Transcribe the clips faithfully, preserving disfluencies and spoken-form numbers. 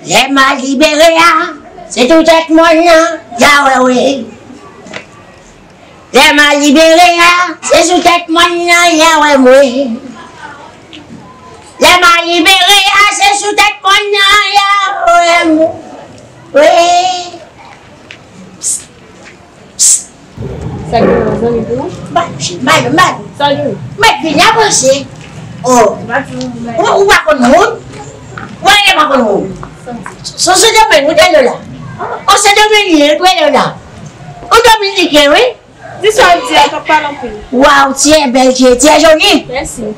Lè m a libere a, se tou tèt mòn nan y a wè m wi. Lè m a libere a, se sou tèt mòn nan y a wè m wi. Lè m a libere a, se sou tèt mòn nan y a wè m wi. Sa gen yon zanmi pou ou? Bay, bay, bay. Sa gen? Mèt vini avanse. Oh. Ou, ou pa konn moun? Ou pa konn moun? Se Sendomeng ou te la. O Sendomeng ou te la. Ou dominiken, wi? Di sa w di a, pa pale anpil. Waw, tiyè bèl, tiyè, tiyè joli. Mèsi.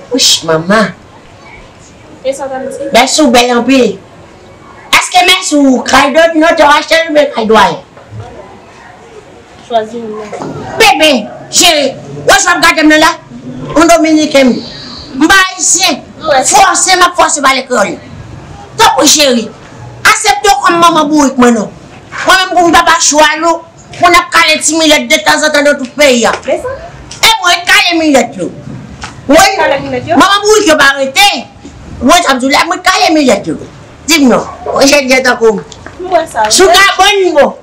Wouch, manman. E sa w ta di? Mèsi w bèl anpil. Èske mèsi w kay dòt non te w achte l oubyen kay dwal? Chwazi youn nan. Bebe, cheri, wè sa w ap gade m nan la? M dominiken m. M pa ayisyen. Fòse, m ap fòse pale kreyòl. Tanpri cheri, asepte w kòm manman bourik mwen non. Mwen menm pou m papa chwal ou, pou n ap kale ti milèt detanzantan nan tout peyi a. E mwen k kale milèt yo. Wi. Manman bourik yo pa rete. Mwen sa m di w la, mwen k kale milèt yo. Di m non. Mwen jèn jèn tankou m. Sou kabann m bon.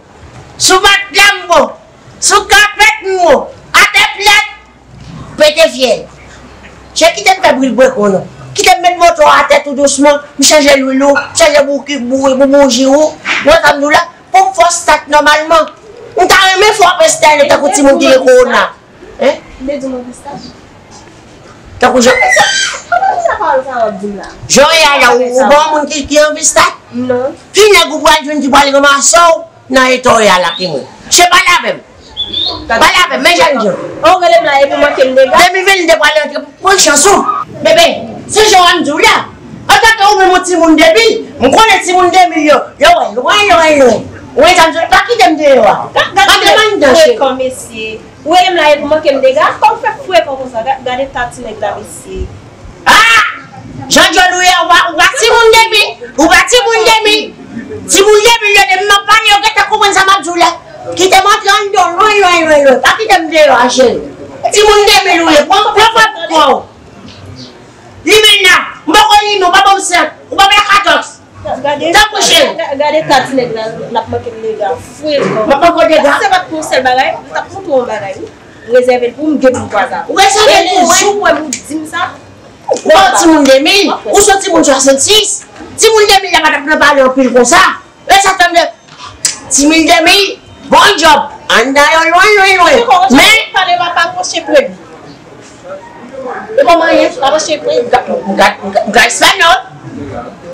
Sou matla m bon. Sou kapèt m bon. Atè plat. Pete fyèl. Chè kite m fè bri bweko non. Kite m met moto a atè tou dousman. M chanje lwil ou. M chanje bouki, bou-, bou-, bouji ou. Mwen sa m di w la. Pou m fè stat nòmalman. M ta renmen fè w ap enstale tankou timoun ki gen kowona. Hein? Ou te di mwen stat? Tankou jan. Kòman sa pawòl sa w ap di m la? Jan w ye a la, ou pa yon moun ki, ki anvi stat? Non. Ki nèg ou pral jwenn ki pral ranmase w nan eta w ye a la ki mwen? Che pale avè m. Pale avè m, men jèn jan. Ou rele m la epi w manke m dega? Demi vennde pral antre. Pran chans ou. Bebe, se jan w ap di w la. Antanke ou menm yon timoun debil, m konnen timoun debil yo, yo wè lwen, lwen, lwen. Ou wè sa m di w, pa kite m deyò a. Antre anndan, cheri. Frekan, mesye. Ou rele m la epi w manke m dega. Kòman w fè frekan konsa? Ga-, gade ta ti nèg la, mesye. Ah! Jan djòl ou ye, ou pa, ou pa timoun debil. Ou pa timoun debil. Timoun debil yo, depi m ap pale, yo gentan konprann sa m ap di w la. Kite m antre anndan, lwen, lwen, lwen, lwen. Pa kite m deyò a, cheri. Timoun debil ou ye. Pran, pran, pran, pran. Limen la, m poko limen, ou pa ban m senk, ou pa ban m katòz. Tanpri cheri. Gade, gade, gade ta ti nèg la, l ap manke m dega. Frekan. M ap manke w dega? Se pa t pou yon sèl bagay, m t ap montre w yon bagay, wi. M rezève l pou m depi m kwaze avè w. Ou rezève l pou jou ou wè m ou di m sa. Ou pa yon timoun de mil, ou se yon timoun swasannsis. Timoun de mil la pa t ap nan pale anpil konsa. Lè sa tande, ti mil, de mil, bon djòb. Anndan yo lwen, lwen, lwen. Men pale pa, pa pwoche premye. E kòman ye? Pa pwoche premye. M ka, m ka, m ka espanyòl.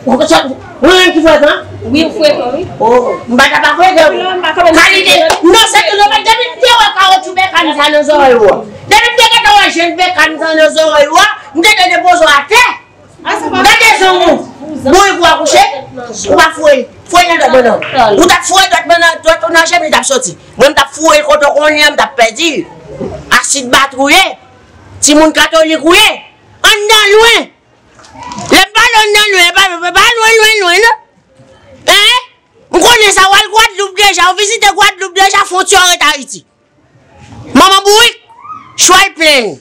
Ou ka sòt, ou menm ki frekan? Wi, ou frekan, wi. Oh, m pa ta pa frekan. Kalite, non, se tou, depi m te wè kawotchou bekàn sa nan zòrèy ou a. Depi m te gentan wè jèn bekàn sa nan zòrèy ou a, m te tande poze w atè. Gade zong ou. Bourik ou akouche, ou pa foure. Foure nan dwèt mwen nan. Ou t ap foure dwèt mwen nan, dwèt ou nan je m, li t ap soti. Mwen, m t ap foure l kote w konnen an, m t ap pèdi l. Asid batri w ye. Timoun katolik ou ye. Anndan lwen. Lè m pale anndan lwen, pa, pa, pa lwen, lwen, lwen, non. Hein? M konnen sa, w al Gwadloup deja, w vizite Gwadloup deja, fwontyè w ret Ayiti. Manman bourik, chwal plenn.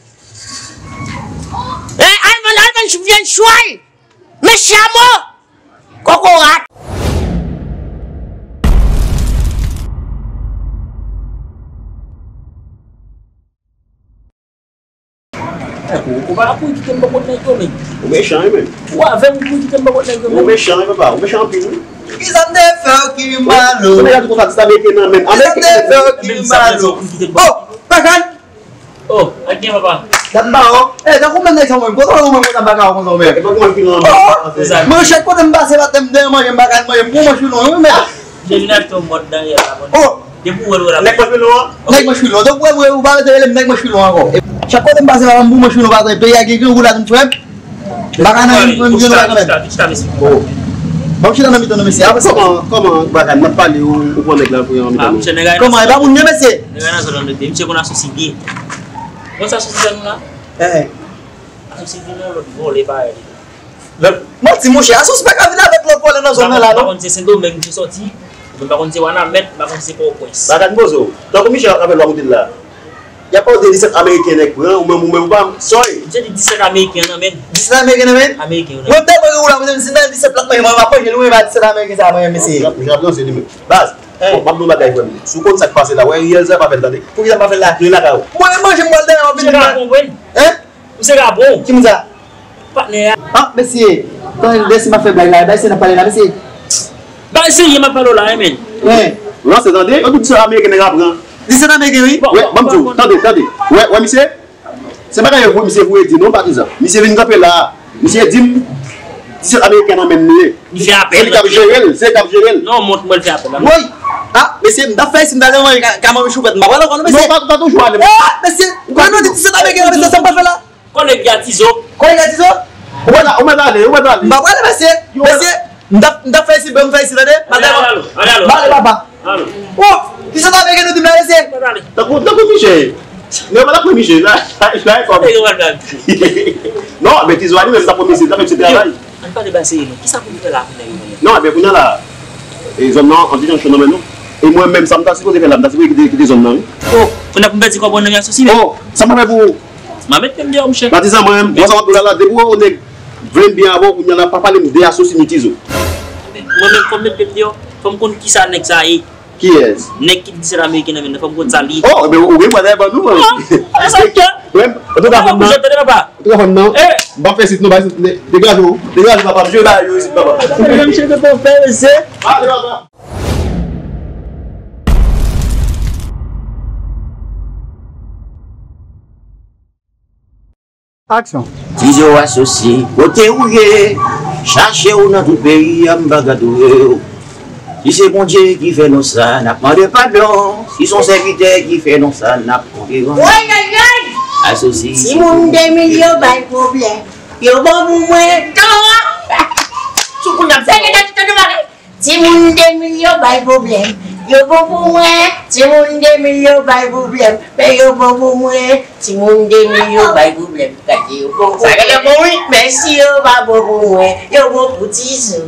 Eh, al vann, al vann vyann chwal. Men chamo, kokorat. Ou pa pou kite m bò kot nèg yo, men. Ou mechan, wi, men. Ou avè m pou kite m bò kot nèg yo, men. Ou mechan, wi, papa. Ou mechan anpil, wi. Kisa m te fè w ki mal, o? Ou nèg la di konsa, sa mete nan men. Kisa m te fè w ki mal, o? Oh, Bakan! Oh, ak gen, papa. Dat ba, o. Eh, tankou menm nèg sa, mwen. Kote w mwen konsa, Bakan, konsa, mwen. E pa konn ki nan. Oh! Mwen, chak kote m pase, pa tèm dèyè manje, m pa ka manje, m gon manch pilon, wi, men. Depi n achte yon mòd dèyè la, bon. Oh! Depi w wè l, wè la. Nèg manch pilon an? Nèg manch pilon. Donk, wè, wè, ou pa rete rele m nèg manch pilon ankò. Chak kote m pase, m pou manch pilon, pase. Peyi a gen grangou ladann, frè m. M pa ka nan yon, yon, yon bagay kanmenm. Chita, chita, chita, mesye. Oh. Ban m chita nan mitan nou, mesye. Apre sa. Kòman, kòman bagay, m ap pale, ou, ou pran nèg la pou yon mitan nou? Ah, mesye, nèg la. Kòman, e pa moun, mesye? Nèg la nan zòn de, mesye konn asosye byen. Konn sa asosye nou la? Eh. Asosye vin yon lòt vòlè parèy li. Lòt, manti, monchè, asosye pa ka vin avèk lòt vòlè nan zòn nan la, non? M pa konn si se Sendomeng misye sòti, m pa konn si se Wanament, m pa konn si se Pòtoprens. Bagay m poze w. Tankou Michel ak avèl w ap moute l la. Y ap pale de disèt ameriken nèg pran, ou menm, ou menm, ou pa, sorry. Misye di disèt ameriken nan men. Disèt ameriken nan men? Ameriken yo nan men. Mwen tèlman gen ou la, mwen di nan disèt la, mwen, mwen, mwen, mwen, mwen, disèt ameriken sa, mwen, mesye. J ap, j ap ranse li menm. Baz, bon, m ap di yon bagay, frè m. Si w konn sa k pase la, wè, riyèl sa pa fè l tande. Poukisa m pa fè l la? Li la kay ou. Mwen, manje m pral dèyè, w ap vin. Misye ka konprann. Hein? Misye ka bon. Ki moun sa? Patnè a. Ah, mesye. Tande, lèse m ap fè blag la. Bay se n ap pale la, mesye. Bay serye m ap pale w la, wi, men. Wi. Ranse, tande. Yo tout se ameriken nèg ap pran. Li se ameriken, wi. Bon, wi, bon, ban m di w, bon, tande, tande. Wè, wè, misye. Se bagay yo vre, misye voye di non, patizan. Misye vin kanpe la. Misye di m, disèt ameriken nan men li ye. Li fè apèl. Se li k ap jere l, se li k ap jere l. Non, mont mwen l fè apèl la. Woy! Ah, mesye, m t ap fè isi, m t al manje ka, ka manje chouflèt, m pa pral ankò non, mesye. Non, pa, pa toujou ale. Ah, mesye, ou konnen di disèt ameriken nan, mesye, sa m pa fè la. Kòlèg Gatizo. Kòlèg Gatizo? Ou mèt ale, ou mèt ale. M pa prale, mesye. Mesye, m t ap, m t ap fè isi, ban m fè isi, tande? Alo, alo, alo. M ale, papa. Alo. Oh, ki sa ta vle ke nou di m la, mesye? Tankou, tankou misye. Men yo pa t ap pran misye. La, la, la, e kòm. Non, men Tizo a li menm, t ap pran misye, t ap fè ti travay. Ann pale ba serye non. Kisa pou nou fè la kounye a? Non, men kounye a la, e zòn nan, an ti jan cho nan men nou. E mwen menm, sa m ta sipoze fè la, m ta sipoze kite, kite zòn nan, wi. Oh, kounye a pou m pèdi kòb nan men asosi, men. Oh, sa m ap fè pou ou? M a met pye m deyò, monchè. Patizan mwen, mwen sa w ap la la, depi w wè yon nèg vle m byen avè w, kounye a la, pa pale m de asosi ni Tizo. Mwen menm, fò m met pye m deyò, fò m konn kisa nèg sa ye. Kiyès? Nèg ki di se ameriken nan men nan, fò m konn sa li ye. Oh, ebyen, ou gen pwa dèyè ban nou, an. Ah, sa k fè. Mwen, antouka, fanm nan. Antouka, fanm nan. M pa fè sit, non, ba sit, degaje w. Degaje, papa, m jwe ba yo isit, papa. Mwen menm, chèche pou fè, mesye. Ale, papa. Aksyon. Tizo asosye, kote ou ye? Chache w nan tout peyi a, m pa ka twouve w. Si se Bondye ki fè nou sa, n ap mande padon. Si se yon sèvitè ki fè nou sa, n ap mande padon. Woy, woy, woy! Asosye. Timoun de mil yo bay pwoblèm. Yo bon pou mwen. Timoun de mil yo bay pwoblèm. Yo bon pou mwen. Timoun de mil yo bay pwoblèm. Men yo bon pou mwen. Timoun de mil yo bay pwoblèm. Gade yo bon pou mwen. Sa genlè bon, wi. Men si yo pa bon pou mwen, yo bon pou Tizo.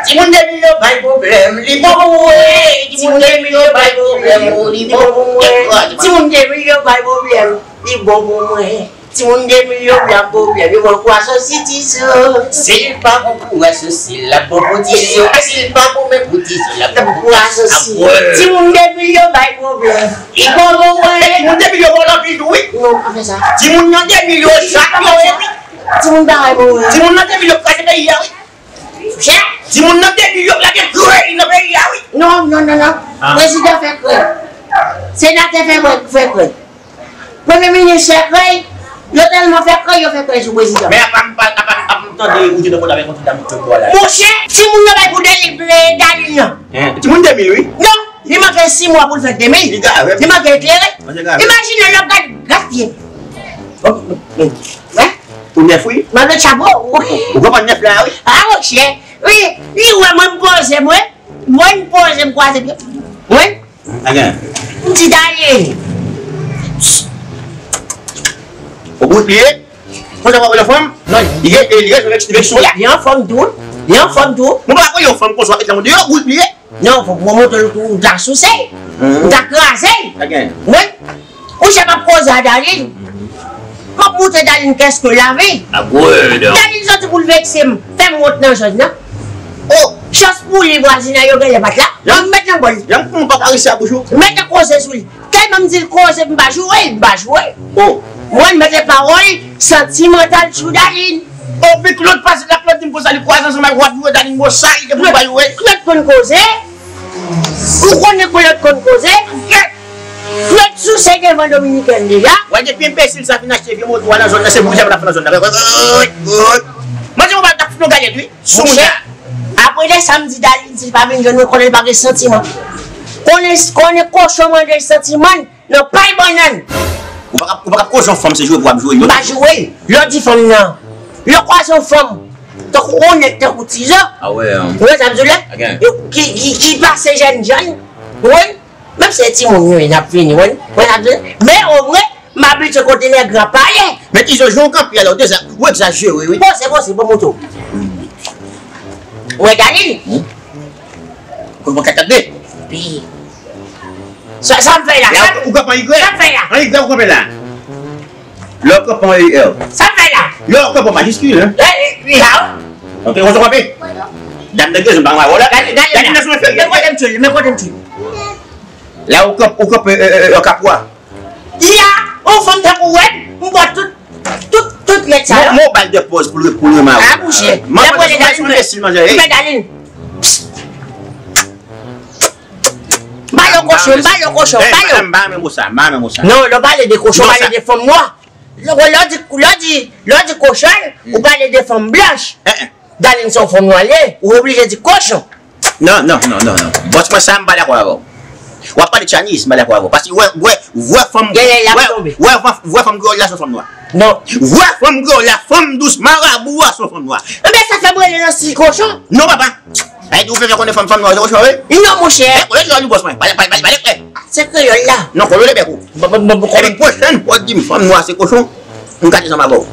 Timoun de mil yo bay pwoblèm. Li bon pou mwen. Timoun de mil yo bay pwoblèm. Li bon pou mwen. Timoun de mil yo bay pwoblèm. Li bon pou mwen. Timoun de mil yo bay pwoblèm, yo bon pou asosye Tizo. Si l pa bon pou asosye, l ap bon pou Tizo. Si l pa bon menm pou Tizo, l ap bon pou asosye. Timoun de mil yo bay pwoblèm. Li bon pou mwen. Timoun de mil yo bon anpil tou, wi. Non, pa fè sa. Timoun nan de mil yo, chak yo, wi. Timoun pa bay pwoblèm. Timoun nan de mil yo kraze peyi a, wi. Timoun nan de mil yo lage krèy nan peyi a, wi. Non, non, non, non. Prezidan fè krèy. Senatè fè krèy, fè krèy. Premye minis fè krèy, yo tèlman fè krèy, yo fè krèy sou prezidan. Men apa m pa, apa m, apa m tande ou te nan pwoblèm avèk yon ti dam ki sot bò la? Monchè, timoun yo bay pou Dali, Dalin nan. Hen, timoun de mil, wi. Non, li manke sis mwa pou l fèt de mil. Li grave. Li manke eklere. Manke grave. Imajine lè w gad, gad pye. Wè? Ou nèf, wi. Mwen met chapo. Ou konprann nèf la, wi. Ah, monchè. Wi, li wè mwen m poze, mwen. Mwen m poze, m kwaze pye. Mwen. Agan. M di Dali. Ou bout li ye? Konsa w ap wè yon fanm? Non, li gen, li gen yon ti veso la. Li anfòm tou. Li anfòm tou. Mwen pa wè yon fanm konsa, ou mete l deyò, ou bout li ye? Non, fòk mwen montre l tou, m ta souse l. M ta kraze l. Agan. Mwen. Monchè, m ap koze a Dalin. M ap montre Dalin kèske lavi. Dalin soti pou l vekse m, fè m wont nan zòn nan. Oh, chans pou li, vwazinay yo genlè pa t la. Mwen m met nan bòl. Jan m pa karese a bouch ou. Mete koze sou li. Tèlman m di l koze, m pa joure l, m pa joure l. Oh. Mwen, m mete pawòl santimantal sou Dalin. Oh, pi Claude pase la, Claude di m konsa, li kwaze ansanm ak Rod Rouet, Dalin Bosay, gen pou l pa joure. Claude konn koze. Ou konnen Claude konn koze. Claude souse devan Dominikèn deja. Wè, depi enbesil sa fin achte vye moto a nan zòn nan, se boujay l ap fè nan zòn nan. Mwen di, mwen t ap fout nou galèt, wi. Sou moun nan. Apre de sa, m di Dalin, si l pa vin jwenn mwen, konnen l pa gen santiman. Konnen, konnen kochon manje santiman l nan pay bannann. Ou pa ka, ou pa ka koze yon fanm, se joure pou w ap joure l. M pa joure l. Lè w di fanm nan, lè w kwaze yon fanm, tankou onèt, tankou Tizo. Ah ouais, hein. Ou wè sa m di w la? Ki, ki, ki pase jèn jan. Ou wè? Menm si se timoun yo ye, n ap vini, wè. Wè, n ap vini. Men omwen, m abitye kote nèg la pale. Men Tizo, jan w kanpe a la, ou egza-, ou egzajere, wi. Poze, poze, bon moto. Ou wè Dalin? Wi. Kote mwen ka tande? Wi. Sa, sa m fè la? Sa, ou kanpe an igrè? Sa m fè la? An igrè ou kanpe la? Lè w kanpe an E R. Sa m fè la? Lè w kanpe an majiskil, hein? La, la. Ok, konsa w kanpe. Dam nan gen zòn pa mwen la. Gade, gade la. Men kote m tchwil, men kote m tchwil. Lè w kanpe, w kanpe an kapwa. Ya, yon fanm tankou w, m pran tout, tout, tout nèg sa yo. Mwen, mwen ba l de pòz pou l, pou l renmen avè w. A, bouche. Lè pwale Dalin, m fè Dalin. Ba yo kochon, ba yo kochon, ba yo. M pa renmen mo sa, m pa renmen mo sa. Non, lè w pale de kochon, pale de fanm nwa. Lè w di, lè w di, lè w di kochon, ou pale de fanm blanch. Dalin se yon fanm nwa l ye, ou oblije di kochon. Non, non, non, non, non. Bòs mwen sa, m pa dakò avè w. W ap pale Chinese, m pa dakò avè w. Paske wè, wè, wè fanm, wè, wè, wè fanm kreyòl la se yon fanm nwa. Non. Wè fanm kreyòl la, fanm dous, marabou a se yon fanm nwa. Enben, sa fè m rele nan stil kochon. Non, papa. Ay, ou vle fè konnen fanm, fanm nwa se kochon, wi? Non, monchè. E, konnen kreyòl li bòs mwen. Pale, pale, pale, pale, e. Se kreyòl la. Non, konnen bèk ou. Bon, bon, bon, bon. Epi pwochèn fwa w di m fanm nwa se kochon, m ka di sa m avè w.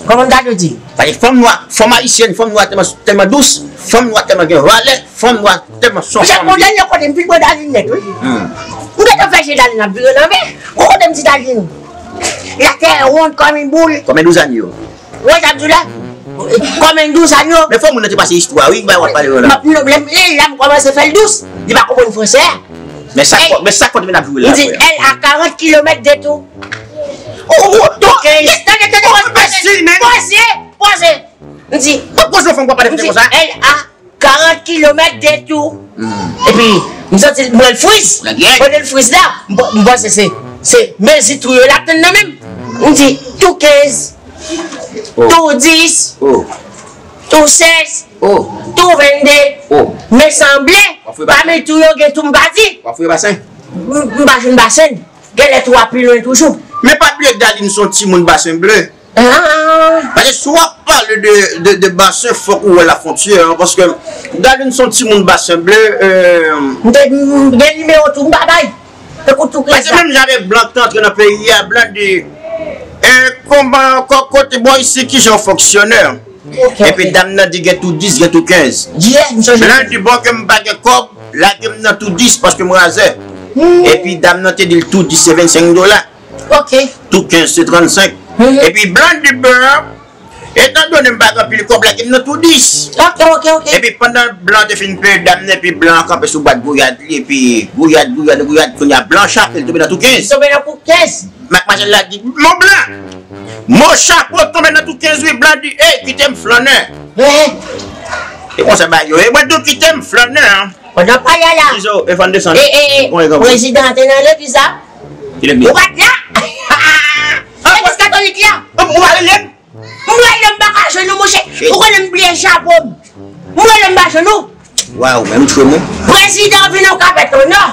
Kòman m ta dwe di? Paske fanm nwa, fanm ayisyèn, fanm nwa tèlman, tèlman dous, fanm nwa tèlman gen valè, fanm nwa tèlman son fanm. Monchè, konnen lè kote m fin pran Dalin nèt, wi. Hmm. M gentan fè je Dalin ap vire nan men. Ou kote m di Dalin? Latè wonn kòm yon boul. Kòm yon douz ane yo. Wè sa m di w la? Kòm yon douz ane yo. Men fò moun nan te pase istwa, wi, bay w ap pale yo la. M ap, lè m, e la m kòmanse fè l dous. Li pa konprann fransè a. Men sa, men sa k fè w te vin ap joure la, frè. M di, elle a quarante kilomètres de tout. Oh, oh, oh, tande, tande, tande, poze, poze, poze. M di, m ap poze yon fanm pou w pale konsa. Elle a quarante kilomètres de tout. Epi, m santi l, mwen l friz. Kote l friz la, m, m panse se, se mezi tou yo l ap tann nan men m. M di, tou kenz, tou dis, tou sèz, tou vennde. Men sanble, pami tou yo gen tou m pa di. W ap fouye basen? M, m pa jwenn basen. Genlè tou ap pi lwen toujou. Men pa bliye Dalin se yon timoun Basen Ble. Ah. Paske si w ap pale de, de, de Basen, fòk ou wè la frontyè, hein, paske Dalin se yon timoun Basen Ble, euh. M te, m gen nimewo tou, m pa bay. Tankou tou paske menm jan avèk blan ki te antre nan peyi a, blan di, eh, kòman, kò-, kote bò isi, kijan w fonksyonè? Ok, epi dam nan di gen tou dis, gen tou kenz. Blan di, bon, ke m pa gen kòb, lage m nan tou dis paske m razè. Epi dam nan te di l tou dis se vennsenk dola. Ok. Tou kenz se trannsenk. Epi blan di, bon, etandone m pa gen anpil kòb, lage m nan tou dis. Ok, ok, ok. Epi pandan blan te fin peye dam nan, epi blan an kanpe sou bwat gouyad li, epi gouyad, gouyad, gouyad, kounye a blan chape l, tonbe nan tou kenz. Tonbe nan tou kenz. Mak Mache la di, mon blan, mon chapo tonbe nan tou kenz wi, blan di, ey, kite m flannen. E konsa bagay yo, e mwen tou kite m flannen, hein. Pandan pa y a la. Kizo, e fann desann. E, e, e, prezidan te nan legliz la. Ki legliz? Ou pa t la? Legliz katolik la. Ou pa rele m? M rele m pa ka jwenn ou, monchè. Ou konnen m bliye chapo m. M rele m pa jwenn ou. Waw, men m tchwe mwen. Prezidan vin nan kapèt la, non.